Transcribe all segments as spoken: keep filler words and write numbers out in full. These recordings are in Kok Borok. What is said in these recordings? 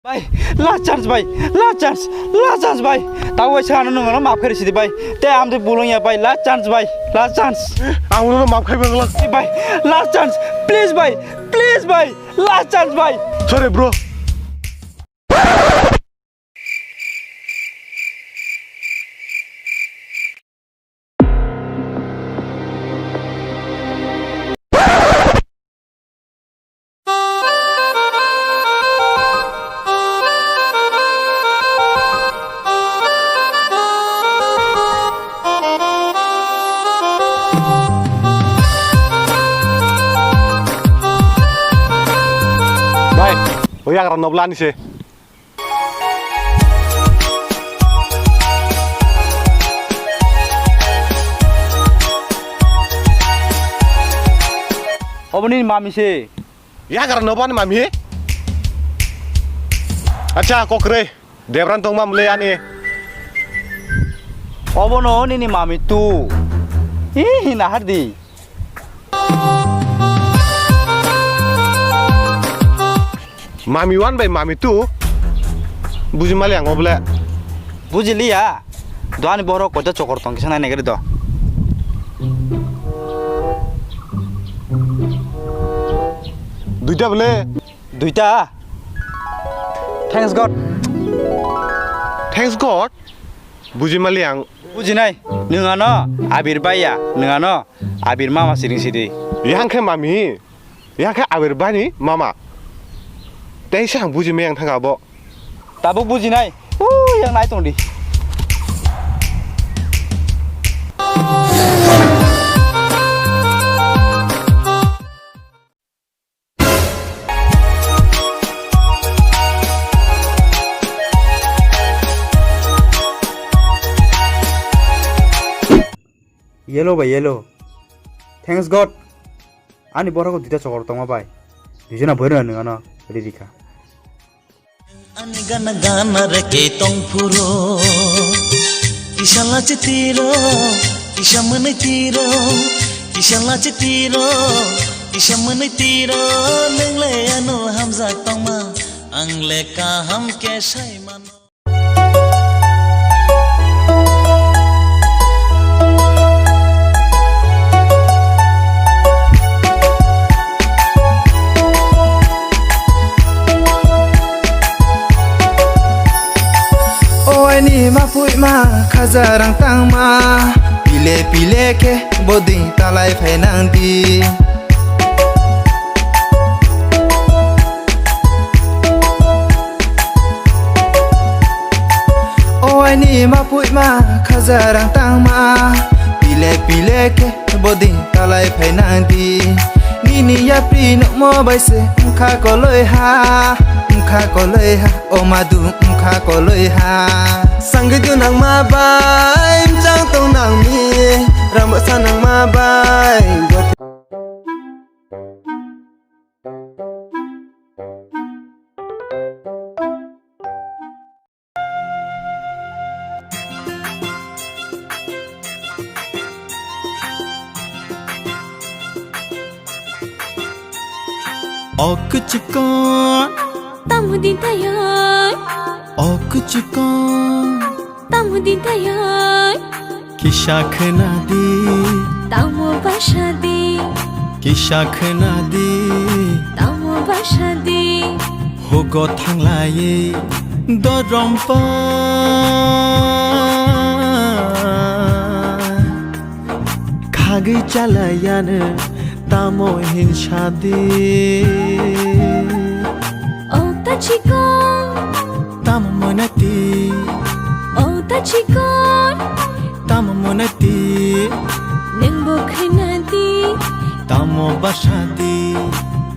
Bai, last chance bai, last chance, last chance bai. Tabo bai sa ano nwng ano maaf khairi sidi bai. Te amtwi bulung ya bai, last chance bai, last chance. Ang nwng maaf khai bai last. Bai, last chance, please bai, please bai, last chance bai. Sorry bro. Bai, o yagra nobla ani se. Obo nini mami se. Yagra nobo ani mami? Acha, kokroi. Debran tongma mle ani. Obo no nini mami tu. Ih, nahar di. Mami one bai mami two. Buji mali ang oble. Buji liya. Doani borok koita chokor tong kisa nai nai gari do. Duita bole. Duita. Thanks God. Thanks God. Buji mali ang. Bujinai. Nwng ano abir baiya. Nwng ano. Abir mama siring sidi. Yang khe mami. Yang khe abir bani mama. Tei se ang buji meyang thang abo. Tabuk bujinai. Uh, yang nai tong di. Yellow by yellow. Thanks God. Ani borok duita chokor tongma bai. Duijona boirona nwng ano riri kha. Ani gana gana reke tong phuro. Kisa lachi tiro, kisa mwnwi tiro, kisa lachi tiro, kisa mwnwi tiro, nwng le ano hamjak tongma, ang le kaham khe sai mano. O aini ma pui ma khaja rang tangma, pile pile khe boding talai phai nang di. O aini ma pui ma khaja rang tangma, pile pile khe boding talai phai nang di. Nini yapri nukmo bai se wngkha koloi ha, wngkha koloi ha, o madu wngkha koloi ha. Sangwi dunang ma bai, mchang tong nang mi, rambasa nang ma bai. O kwchikon. Tamo din tayoi. O kwchikon. Tamo din tayoi. Kisa khna di. Tamo basa di. Kisa khna di. Tamo basa di. Hugo thanglai dorompa. Khagwi chalayano tamo hinsa di. O ta chikon. Tamo mwnati. O ta chikon. Tamo mwnati. Nwng bo khna di. Tamo basa di.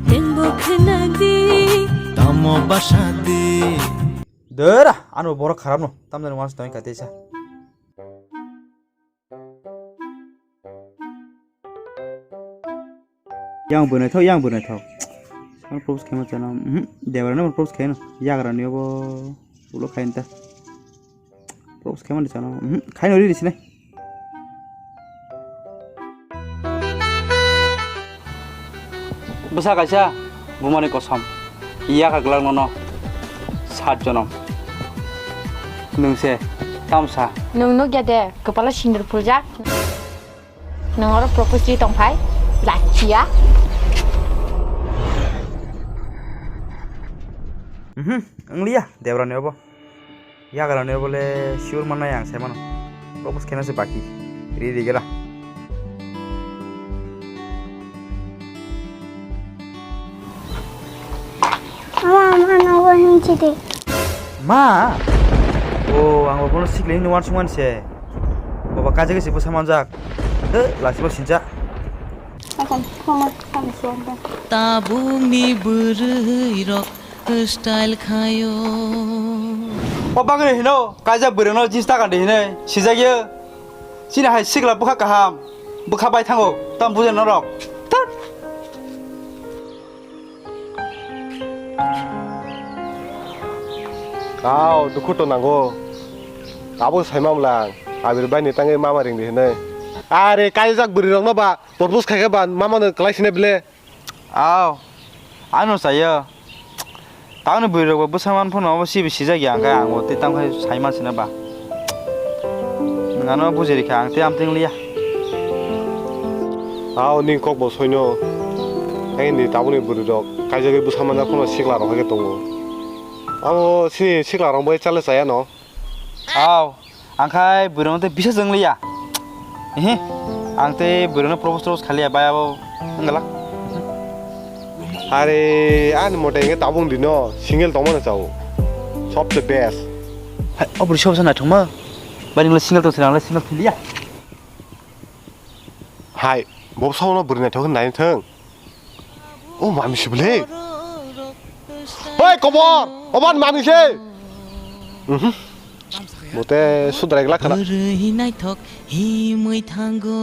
Nwng bo khna di. Tamo basa di. Dera, ano borok kharap no. Tamjani wansuk tongwi kha teisa. Yang bwnaithok, yang bwnaithok. Ang propose khaima chana, mhm, Debra no propose khaino. Yagra ni obo ulo khainta. Propose khaima chana, mhm, khaino riri sinai. Bwsa kaisa bumani kosom. Yakha glak nono. Sat jonom. Nwng se tamsa. Nwng nukya de, kwpalo sindur phuljak. Nwng oro propose ri tongphai, lachiya. Mhm, wngliya, Debrani obo. Yagrani obo le sure mannai ang sai mano. Propose khaina se baki. Ri ri gela. Ama, ama, nogo hinchidi. Ma? O, ang bono sikle hinwi uansukmani se. Boba kaisa kaisa bwsa manjak. He, lachima sincha. Akan, koma, koma, suwanta. Tabukni bwrwi rok style khayo. O bagwi hino, kaisa bwrwino jeans ta kandi hinwi, sijak yo. Chini hai sikla bwkha kaham, bwkha bai thango, tam bujai norok. Thar. Aw, dukhu to nango. Abo sai mamlang, abir bai ni tangwi mama ring di hinwi. Are, kaijak bwrwi rok no ba, propose khai khe ba, mama no kwlai sine bile. Aw, ano sayo. Tamni bwrwi rok bo bwsa man phano abo sibi sijak ya, hwnkhe ang bo tei tamo khai sai man sina ba. Nwng ano bujiri kha, ang tei amtwng liya. Aw, ning kok bo soino. Ang ni tabukni bwrwi rok kaijagwi bwsa manjak phano sikla rok hai khe tongo. Abo sini sikla rok bai chale chaya no. Aw, ang khai bwrwino tei bisa jwng liya. Ehe, ang tei bwrwino propose propose khaliya bai abo wngala. Are, ani mote hwnkhe tabuk dino single tongmano chao. Sob the best. Hai, o bwrwi sob sa naithokma. Bai ningla single tong sira, angla single thiliya. Hai, bo sono bwrwi naithok nai thung. O mami sibole. Hoi kobor, oban mami se. Mhm. Mote sudrai glak khana. Bwrwi naithok himwi thango.